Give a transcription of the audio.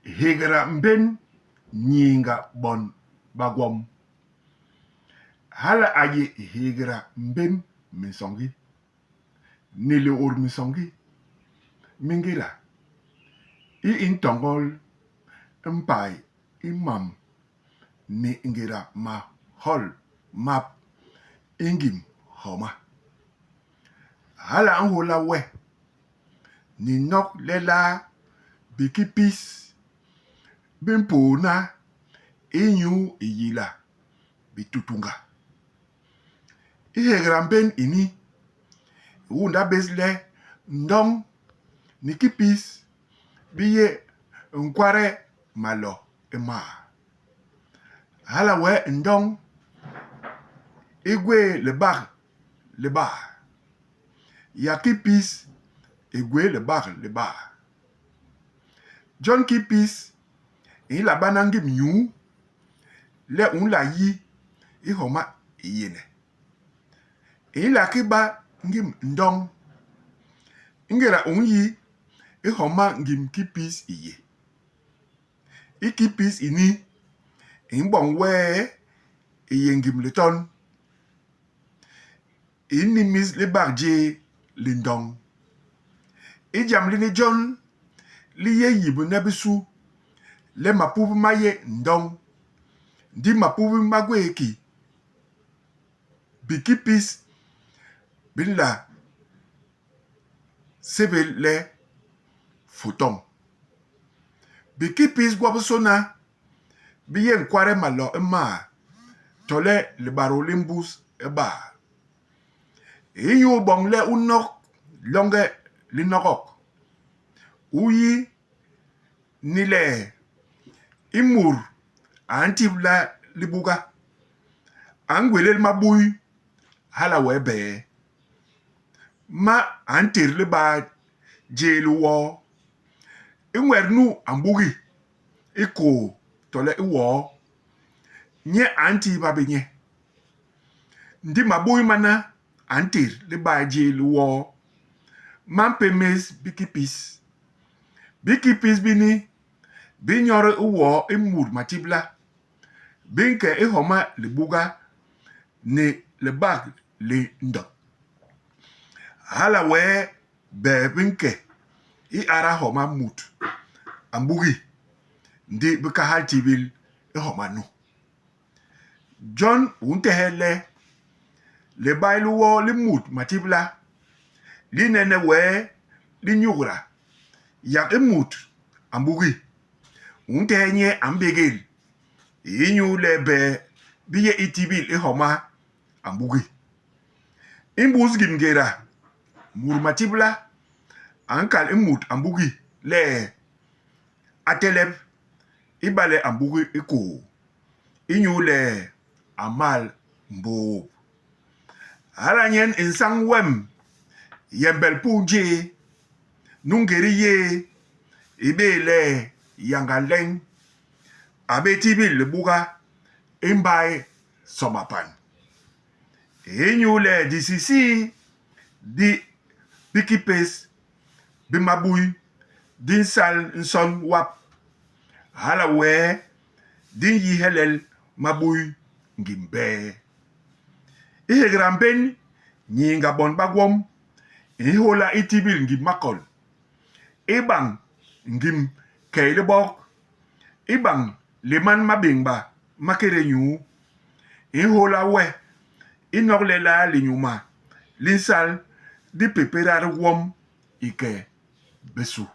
Hégda mbén nyiñgha bon ba gwom. Hala a yé hégda mbén minsoñgi ni liôt minsoñgi mi ngéda i i ntoñol mpay i mam ni ngéda mahol map i ngim homa. Hala a nhôla we ni nok lelaa bikipis bi mpôôna inyu i yila bitutunga. I hégda mbén ini, i unda bés le ndoñ ni kipis bi yé nkwade malo imaa. Hala wee ndoñ i gwé libak li baa, yak kipis i gwé libak li baa. Jon kipis i nla bana ngim nyuu le u nla yi i homa i yéne. I nla ki ba ngim ndoñ ingéda u nyi i homa ngim kipis i yé. I kipis ini i mboñ wee i yé ngim liton. I nimis libak jé li ndoñ. I jam lini jon li yé yimbne bisu le mapubi ma yé ndoñ, ndi mapubi ma gwé ki bikipis bi nla sébél le photon. Bikipis gwobisôna bi yé nkwade malo imaa tole libadô li mbus ibaa. Inyu boñ le u nok loñge linogok, u yi ni le i mut a ntibla libuga a ngwélél mabui hala wee bee ma a ntét libaa jé li woo. I nwet nu a mbugi i kôô tole i woo, nye a ntihba bé nye. Ndi mabui mana a ntét libaa jé li woo, ma mpémés bikipis. Bikipis bini bi nyodi i woo i mut matibla, bi nke i homa libuga ni libak li ndok. Hala wee bee bi nke i ada homa mut a mbugi, ndi bi kahal tibil i homa nu. Jon u ntehe le, libai li woo li mut matibla li nene wee li nyugda, yak i mut a mbugi, u ntehe nye a mbégél inyule bee bi yé i tibil i homa a mbugi. I mbus ngim ngéda, mut matibla a nkal i mut a mbugi le a telep ibale a mbugi i kôô inyule a mal mbôôp. Hala nyen nsañ wem Yémbél Punje nu ngédi yé i bé le yañga nleñ, a bé tibil libuga i mbai Somapan. Inyule disisii di bikipes bi mabui di nsal nson wap, hala wee di nyi helel mabui ngim bee. I hégda mbén nyiñgha bon ba gwom i nhôla i tibil ngim makon, i bañ ngim keilibok, i bañ léman mabéñgba ma kédé nyuu, i nhôla we i nok lelaa linyuma li nsal dipépéda di gwom i ke bisu.